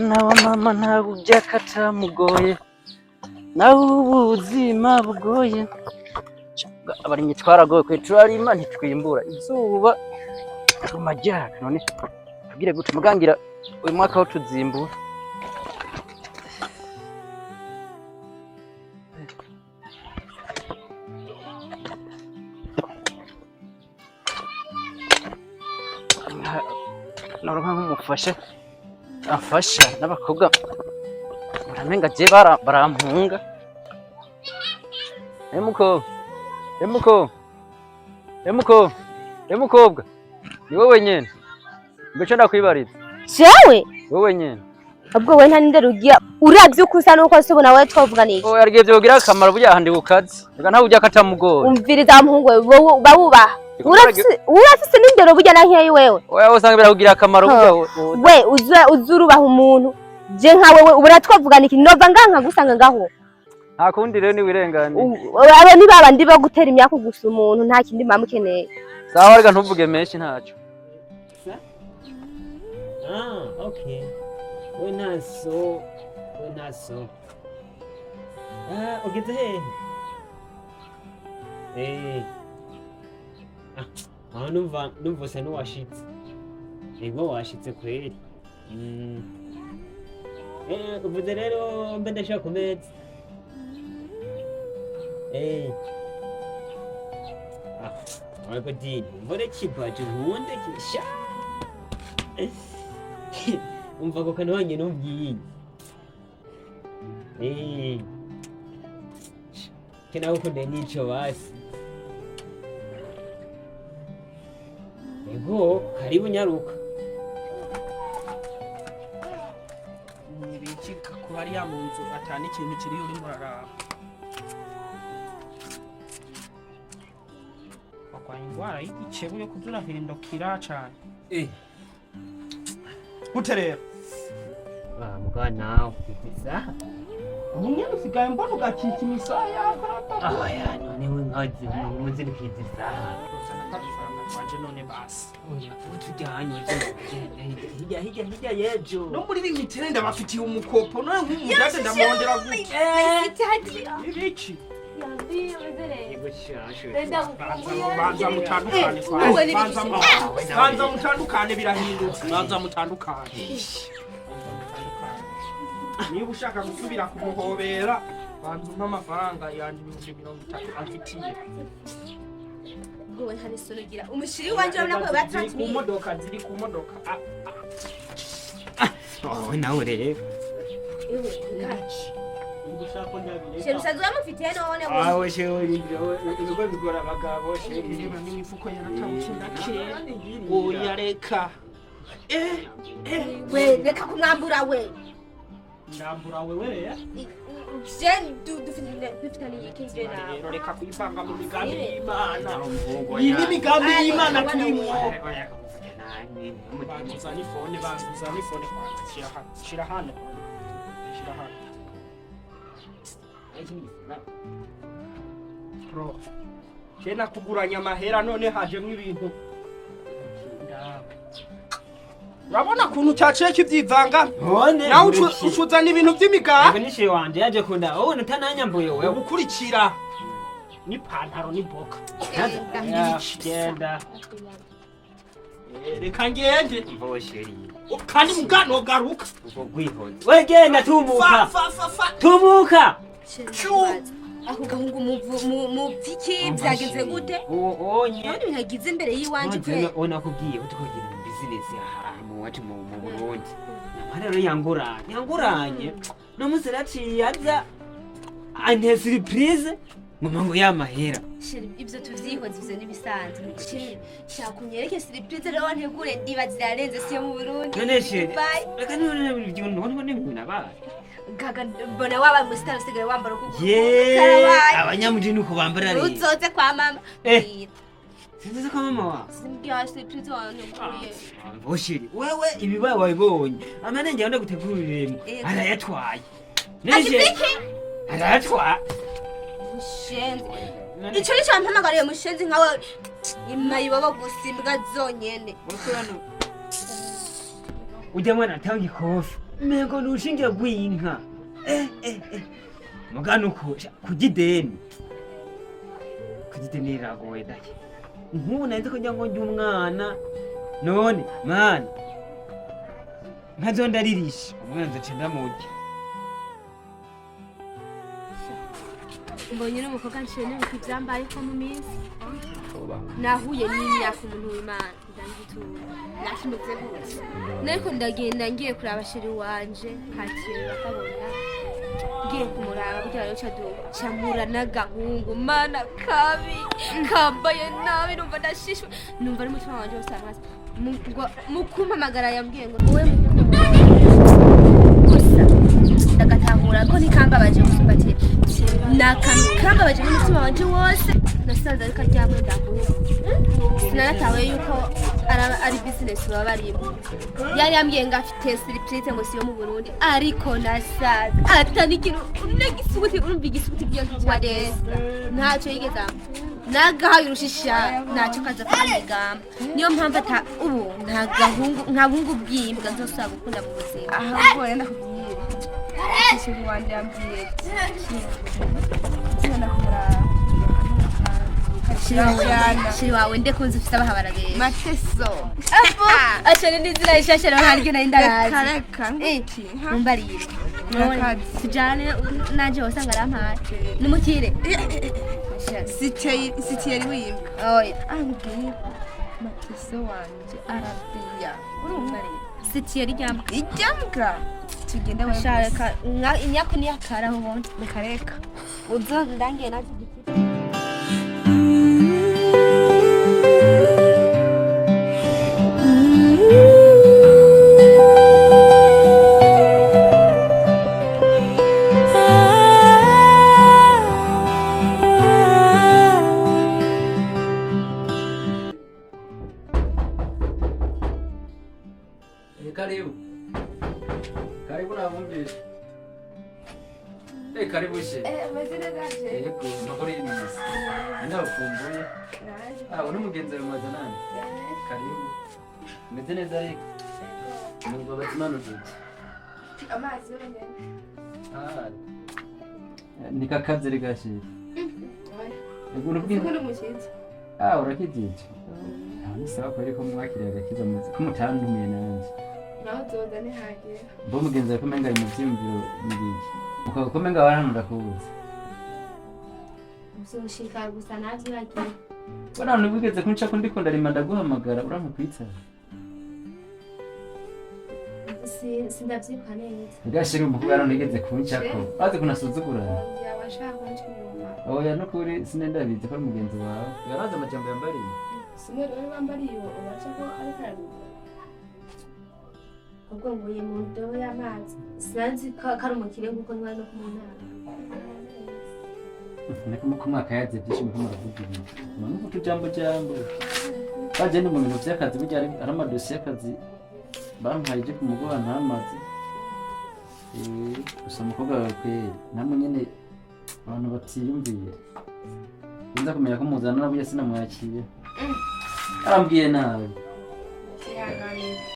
Mwana wa mama ntawe ujya katamugoye, nawe ubuzima bugoye. Abarimyi twaragoye kwe, turarima ntitwimbura, izuba riguma ryaka. None tubwire gute mugangira uyu mwaka wo tuzimbura? Noronka nk'umufasha amfasha n'abakobwa uramenga je barampunga. Emuko, emuko, emuko, emukobwa, ni wowe nyene mbeco ndakwibariza. Jewe? Wowe nyene. Ubwo we nta n'indero ugira, uravye uko usa n'uko se ubona wewe twovuga niki? Oya, hari igihe vyogira akamaro burya handi kukazi, reka ntawe urya katamugoye. Umviriza wa muhungu we, wowe uba wubaha. Urafise n'indero burya na nkeyi wewe. Oya, usanga birakugira akamaro burya We uze uze urubaha umuntu. Je nka wewe ubura twovuga niki? Nova ngaha nkagusanga ngaho. Nta kundi rero niwirengane. Abo ni babandi bo gutera imyaku gusa, umuntu nta kindi mba mukeneye. Sawa, reka ntuvuge menshi, ntaco. Ah, okay. We ntaso, we ntaso. Ah, ugeze hehe? Eh. Ah, aho numva usa n'uwashitse. Ego washitse kweri. Eh, uvuze rero mbe ndashaka ku meza. Eh. Ah, ariko dini, mbone kibaje nkunde kisha. Umva ako kantu wonyine umbwiye. Eh. Ke nawe ukunda nico basi. Ego, karibu nyaruka. Ntibikika kuba hariya mu nzu ata n'ikintu kiriyo, urimo uraraba warwaye indwara y'igikebu yo kuza urahindukira cane. Eh. Gute rero? Ah, mugabo nawe isaha. Nyine usigaye mbona ugakika imisaya. Ah, ya none we nkazi muzirikiza isaha. Uzana akadufaranga twanje none basi. Oya, utujyanye hirya hirya hirya yejo. No muri limitere ndabafitiye umukopo, none nk'umugande ndamurondera gute? Ibiki? Yego shasho. Banza mutandukane. Wowe ni Banza ibiki? banza mutandukane, birahindutse, banza mutandukane. Niba ushaka gusubira kumuhobera, banza umpe amafaranga yanjye 30,000 amfitiye. Ubwo we nta n'isoni ugira, umushiri wanje urabona ko Ziri ku batransmiye. modoka, ziri ku modoka. Ah, Wowe nawe rero. Niba ushaka ko ndabireka. Chéri usanzwe wamufitiye none wowe? Awe shewe ibigo bigora abagabo shewe. Reba n'imifuko yaratabutse ndakera. Oya reka, eh eh. We reka kumwambura we. Ndambura wewe rero. Je dufitaniye iki je nawe? Rero reka kuyivanga mu migambi y'Imana. Iyi ni imigambi y'Imana turimo. Banzuza n'ifone, banzuza n'ifone kwanza. Shira hano, shira hano, shira hano. Bro, je nakuguranya amahera none hajemwo ibintu. Ndaba. Urabona ukuntu cyaciye kibyivanga? None nawe ucuzana ibintu by'imigaha. Nishe wanje yaje kunda wowe utananyambuye wewe. Ugukurikira n'ipantaro n'iboka. Genda. Reka ngende. Mvo chéri. Kandi mugano garuka. Ubwo gwihoze. We genda Fa tumuka. fa fa fa. Tumuka. Chu. Ako gahungu muviki byagenze gute? Uwo onye. None ibintu agize imbere y'iwanje kwe. None nakubwiye utukogira business aha mu wacu mu Burundi. Namara rero yanguranye. Yanguranye. No munsi raciye aza ante surprise ngoma ngo yamahera. Chéri, ibyo tuvyihoze, ivyo n'ibisanzwe. Chéri, shaka unyereke surprise rero ntegure, ndiba zirarenze siyo mu Burundi. None chéri. Bye. Reka none ibyo none ibintu nabaye. Gaga mbona wabaye umusitari, usigaye wambara uko. Ye, Karabaye. abanyamujyi nuko bambara rero. Uzoze kwa mama. Eh. Sinzi ko mama wawe. Simbwira surprise wanteguriye. Mvo chéri, wewe ibibaye wabibonye. Amanenge yanda guteguriremo. Yego. Arayatwaye. Agize iki? Arayatwaye. Mushenzi. Ico nico wampamagariye mushenzi nkawe, imayibobo gusa, imbwa zonyene. Ujya mwana atanga ikofi. Mego ni urushinge rw'inka. Eh eh eh. Mugana uko kurya ideni. Kurya ideni riragoye dake. Nk'ubu nari nzi ko ngira ngo ndye umwana. None mana. Nkazo ndaririsha. Umwana nzoca ndamurya. Mbonye n'umukobwa nciye nibuka ivyambayeho mu minsi nahuye n'imyaka umuntu w'Imana ndangitura nakimeze gutya, nariko ndagenda ngiye kuraba chéri wanje kacyiru bakabona ngiye kumuraba burya rero camura n'agahungu mana kabi kambaye nabi, numva ndashishwe, numva n'umutima wanje wose aramaze. Mu kumpamagara yambwiye ngo wowe gusa ndagatahura ko ntikambabaje gusumba ati ni akantu kambabaje n'umutima wanje wose. Nasanze ariko aryamwe ndahura sinanatahuye yuko ari business baba barimo. Yari yambwiye ngo afite surprise ngo siyo mu Burundi, ariko nasanze atari ikintu n'igisuguti, urumva igisuguti byo neza ntacyo yigeze ampa nagahaye urushisha ntacyo kaza kumigamba. Niyo mpamvu ata ubu nta gahungu nta buhungu bw'imbwa nzosaba gukunda mu buzima. Ahubwo rero ndakubwira, chéri wanje yambwiye ati tugenda kumuraba. Chéri wawe ndekunze ufite abahabara beza. Mateso. Ashari n'izina rishasha rero ntaryo nari ndarazi. Reka reka nguti. Mumbarire. Murakazi. Tujane nanje wasanga arampaye nimukire. Sitiyeri w'imbwa. Oya. Ambwiye Mateso wanje arabiya, urumva rero. Sitiye ryambwa. Ijyambwa tugende we. Ashaka inyako niyakara aho ubona. Reka reka. Uzo ndangiye naje igiti. Karibu. Karibu nabumvise. Karibu she. Meze neza je. Yego, makuru y'imisi. Ndabakumbuye. Ah, uno mugenzi wawe mwazanana. Karibu. Meze neza ariko. Numva bazimana uduti. Amazi yonyene. Ah. Nikakaze rigashira. Yego, urubwira. Siko n'umushyitsi. Ah, urakijije. Ah, ni sawa kweri ko mwakiriye agakiza muzi ko mutantumiye nanje. Naho uzoza ntihagera. Mbo mugenzi wawe ko umenga ari mu vyiyumviro n'ibiki. Ukaba ko umenga waranura kubuza. Uzoshika gusa navyibagiwe. Bwana ntiwigeze kunca ko ndiko ndarima ndaguhamagara uranka kwitaba. Sindavyibuka neza. Gashira umukobwa hano ntigeze kuncako. Bazi kunasuzugurana. Yaba ashaka kunca inyuma. Oya nukuri sinendabizi ko ari mugenzi wawe. Yarazi amajambo yambariye. Simwe rero bambariye uwo ubaca ko ariko ararira. Ubwo nguye mu ndobo y'amazi sinanzi ko ari umukire nkuko ntwari no kumunama. Niko muko mwaka yaze byinshi muko muravuga ibintu. Nuko utujambo jambo. Baje ni mu bintu by'akazi burya ari amadosiye y'akazi bampaye ibyo kumugora ntamazi. Gusa umukobwa wawe kweri namwe nyene abantu batiyumvira. Nza kumenya ko muzana na burya sinamwakiye. Arambwiye nabi. Kihanganira.